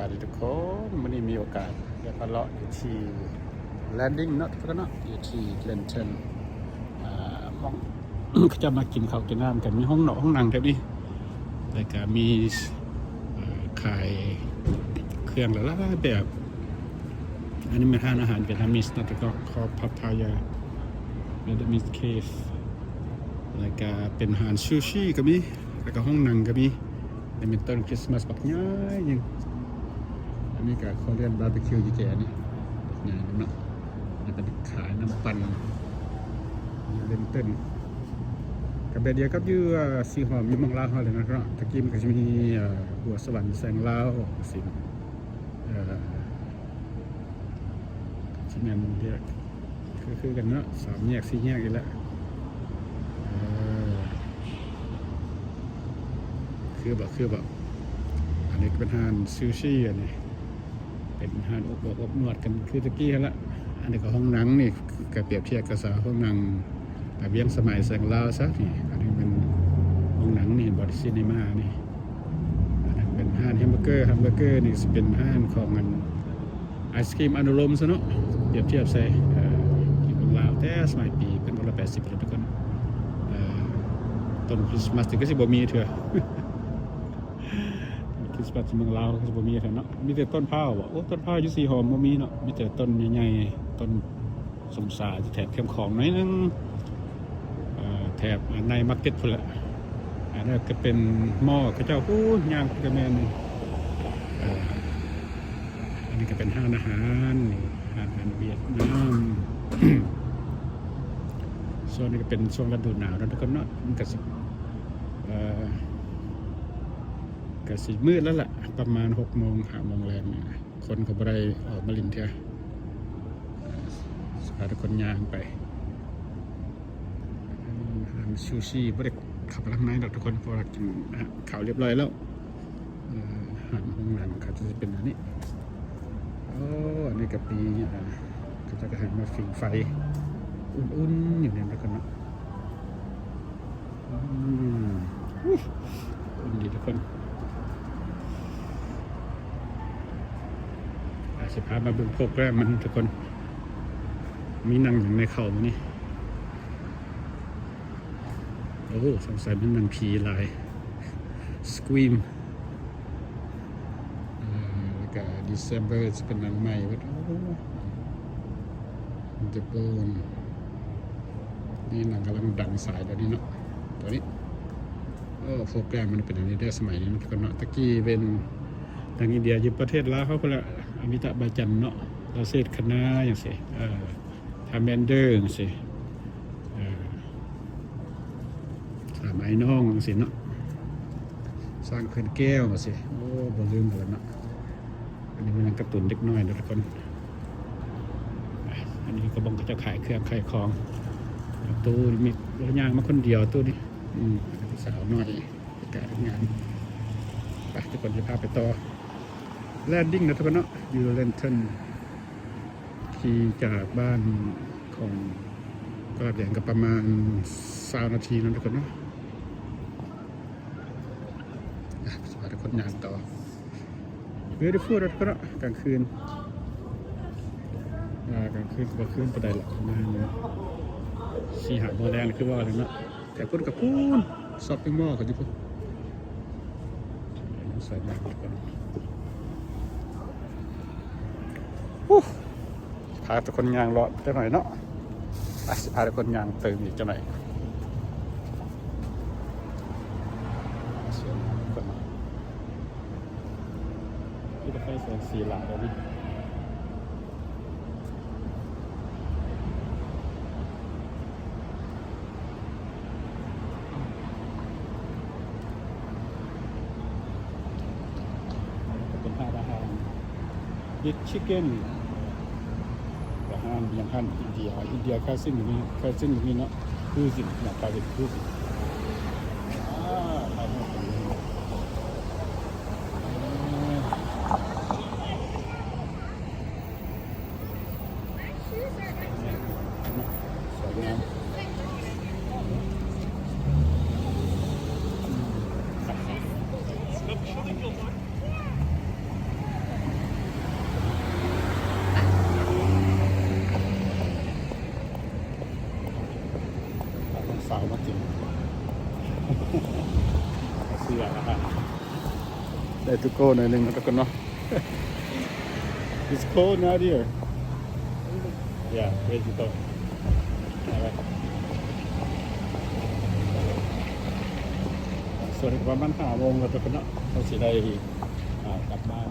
ສະຫວັດດີທຸກຄົນ, ມື້ນີ້ມີໂອກາດໄດ້ມາເລາະຢູ່ທີ່ Landing ເນາະ ທຸກຄົນເນາະ, ຢູ່ທີ່ Lenton ອ່າ ໝ່ອງເຂົາເຈົ້າມາກິນເຂົ້າກິນນ້ຳກັນ, ມີຫ້ອງນອກຫ້ອງນັ່ງແຖວນີ້ ແລ້ວກະມີ ເອີ ຂາຍເຄື່ອງຫຼາຍໆແບບ. ອັນນີ້ແມ່ນຮ້ານອາຫານຫວຽດນາມິສເນາະ ແລ້ວກະ ຂອບ Papaya Vietnamese Cafe ແລ້ວກະເປັນຮ້ານຊູຊິກະມີ ແລ້ວກະຫ້ອງນັ່ງກະມີ. ແລ້ວມີຕົ້ນຄຣິສມາສບັກໃຫຍ່ໜຶ່ງ. ອັນນີ້ກະເຂົາເອີ້ນບາບີຄິວຢູ່ແຈນີ້ ບັກໃຫຍ່ເນາະ. ແລ້ວກະຂາຍນ້ຳປັ່ນຢູ່ Lenton ກະແບບດຽວກັບຢູ່ ເອີ ສີຫອມ ຢູ່ເມືອງລາວເຮົາເລີຍເນາະ. ຕະກີ້ມັນກະຊິມີ ເອີ ຫົວສະຫວັນ ແສງລາວ ຊີ້ນະ ເອີ ຊິແມ່ນແຍກ ຄື ຄືກັນເນາະ ສາມແຍກສີ່ແຍກນີ້ແຫຼະ. ເອີ ຄືບໍ່ ຄືບໍ່. ອັນນີ້ກະເປັນຮ້ານຊູຊິ ອັນນີ້ເປັນຮ້ານອົບອວບອົບນວດກັນຄືຕະກີ້ຫັ້ນລະ. ອັນນີ້ກະຫ້ອງນັ່ງນີ້ ກະປຽບທຽບກັບສາວຫ້ອງນັ່ງ ລະວຽງສະໄໝແສງລາວຊະນີ້. ອັນນີ້ເປັນໂຮງໜັງນີ້ ເຫັນບໍ່ ຊີນີມານີ້. ອັນນັ້ນເປັນຮ້ານແຮມເບີເກີ, ແຮມເບີເກີນີ້ຊິເປັນຮ້ານຂອງອັນ ໄອສະຄຣີມອະນຸໂລມຊະເນາະ, ປຽບທຽບໃສ່ ເອີ ຢູ່ເມືອງລາວແຕ່ສະໄໝປີພັນເກົ້າຮ້ອຍແປດສິບພຸ້ນແຫຼະທຸກຄົນ. ເອີ ຕົ້ນຄຣິສມາສນີ້ກະຊິບໍ່ມີເທື່ອ, ຄຣິສມາສເມືອງລາວກະຊິບໍ່ມີເທື່ອເນາະ. ມີແຕ່ຕົ້ນພ້າວບໍ? ໂອ້ ຕົ້ນພ້າວຢູ່ສີຫອມບໍ່ມີເນາະ, ມີແຕ່ຕົ້ນໃຫຍ່ໆ ຕົ້ນ ສົມສາແຖບແຄມຂອງໜ້ອຍໜຶ່ງ, ເອີ ແຖບໃນມາເກັດພຸ້ນແຫຼະ. ອັນນັ້ນກະເປັນມໍເຂົາເຈົ້າ ພຸ້ນ ຍ່າງໄປກະແມ່ນ. ເອີ ອັນນີ້ກະເປັນຮ້ານອາຫານ ນີ້ ຮ້ານອາຫານຫວຽດນາມ. ຊ່ວງນີ້ກະເປັນຊ່ວງລະດູໜາວເນາະທຸກຄົນເນາະ, ມັນກະຊິ ເອີ ກະຊິມືດແລ້ວລະ ປະມານຫົກໂມງ ຫ້າໂມງແລງນີ້. ຄົນກະບໍ່ໄດ້ອອກມາຫຼິ້ນເທື່ອ. ຊິພາທຸກຄົນຍ່າງໄປຮ້ານຊູຊິ, ບໍ່ໄດ້ເຂົ້າໄປທາງໃນດອກທຸກຄົນ ເພາະວ່າກິນເຂົ້າລຽບຮ້ອຍແລ້ວ. ເອີ ຮ້ານຫ້ອງໜັງເຂົາຈະເປັນອັນນີ້. ໂອ້ ອັນນີ້ກະມີ ເຂົາເຈົ້າກະໃຫ້ມາຜິງໄຟອຸ່ນໆຢູ່ນີ້ນະທຸກຄົນເນາະ. ອືມ ອຸ້ຍ ອຸ່ນດີທຸກຄົນ. ອາ ຊິພາມາເບິ່ງໂປຣແກຣມມັນທຸກຄົນ, ມີໜັງຫຍັງແດ່ເຂົ້າມື້ນີ້. ໂອ້ ສົງໄສແມ່ນໜັງຜີຫຼາຍ Scream. ເອີ ແລ້ວກະ December ຊິເປັນໜັງໃໝ່ເບິດ. ໂອ້ The Bourne ນີ້ໜັງກຳລັງດັງສາຍດຽວນີ້ເນາະ ໂຕນີ້. ໂອ້ ໂປຣແກຣມມັນເປັນອັນນີ້ເດີ ສະໄໝນີ້ເນາະ ແຕ່ກີ້ເປັນໜັງອິນເດຍ ຢູ່ປະເທດລາວເຮົາພຸ້ນລະ ອາມິຕາບາຈັນເນາະ, ລາວເຊດຄະນາ ຈັ່ງຊີ້ ເອີ ທາມແມນເດີ ຈັ່ງຊີ້ ເອີ ສາມອ້າຍນ້ອງ ຈັ່ງຊີ້ເນາະ, ຊ້າງເຂື່ອນແກ້ວ ຈັ່ງຊີ້. ໂອ້ ບໍ່ລືມກັນລະເນາະ. ອັນນີ້ແມ່ນກາຕູນເດັກນ້ອຍເດີທຸກຄົນ. ອັນນີ້ກະບ່ອນເຂົາເຈົ້າຂາຍເຄື່ອງຂາຍຂອງ. ຕູ້ນີ້ມີ ໂອ້ ຍ່າງມາຄົນດຽວຕູ້ນີ້. ອືມ ສາວນ້ອຍການງານ. ໄປ ທຸກຄົນ ຊິພາໄປຕໍ່ Landing ເນາະທຸກຄົນເນາະ, ຢູ່ Lenton ຂີ່ຈາກບ້ານຂອງກະລາດແດງກະປະມານຊາວນາທີເນາະທຸກຄົນເນາະ. ອາ ຊິພາທຸກຄົນຍ່າງຕໍ່. Beautiful ເນາະທຸກຄົນເນາະ ກາງຄືນ. ອາ ກາງຄືນກະບໍ່ຄືນປານໃດລະ ປະມານສີ່ຫ້າໂມງແລງ ຄືວ່າແລ້ວເນາະ. ແຕ່ພຸ້ນກະພຸ້ນ ຊັອບປິງມໍເຂົາຢູ່ພຸ້ນ. ໂອ້ ພາທຸກຄົນຍ່າງເລາະຈັກໜ້ອຍເນາະ. ໄປ ຊິພາທຸກຄົນຍ່າງຕື່ມອີກຈັກໜ້ອຍ. ມີແຕ່ໄຟແສງສີຫຼາຍເດນີ້. ເປັນຮ້ານອາຫານ Big Chicken ອາຫານ ຫຍັງຫັ້ນ ອິນເດຍ ອິນເດຍ Cuisine ກະມີ Cuisine ກະມີເນາະ. Cuisine ເນາະ Thai Cuisine. ອາ ຖ່າຍຮູບກັນເລີຍ. ສວຍງາມ. Let's go ໜ້ອຍໜຶ່ງເນາະທຸກຄົນເນາະ. It's cold out here. Yeah, crazy cold. All right. ສ່ວນປະມານຫ້າໂມງແລ້ວທຸກຄົນເນາະ ເຮົາຊິໄດ້ ອ່າ ກັບບ້ານ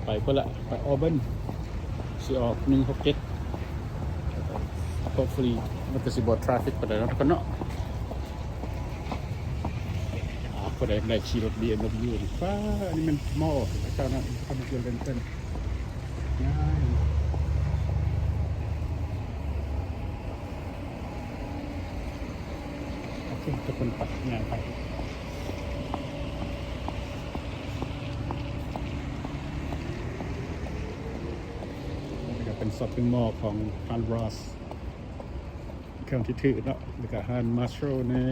ໄປພຸ້ນລະ ໄປ Auburn ຊິອອກ ໜຶ່ງຫົກເຈັດ Hopefully ມັນກໍຊິບໍ່ traffic ປານໃດເນາະທຸກຄົນເນາະ. ອ່າ ຜູ້ໃດຢາກໄດ້ຂີ່ລົດ BMW ນີ້ ຟ້າ ອັນນີ້ແມ່ນມໍ ເຈົ້ານັ້ນ ເຂົາເຈົ້າເລີນເປັນງ່າຍ ໂອເຄ ທຸກຄົນໄປ ຍ່າງໄປ. ນີ້ກໍເປັນ shopping mall ຂອງ Hal Ross County ເນາະ ແລ້ວກໍຮ້ານ Marshall ແດ່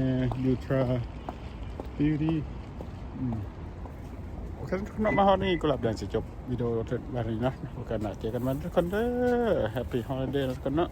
Ulta Beauty ອືມ ໂອເຄ ເນາະ ມາຮອດນີ້ ກຸຫຼາບແດງຊິຈົບວິດີໂອໄວ້ເທົ່ານີ້ເນາະ. ໂອກາດໜ້າເຈີກັນໃໝ່ທຸກຄົນເດີ. Happy Holiday ທຸກຄົນເນາະ.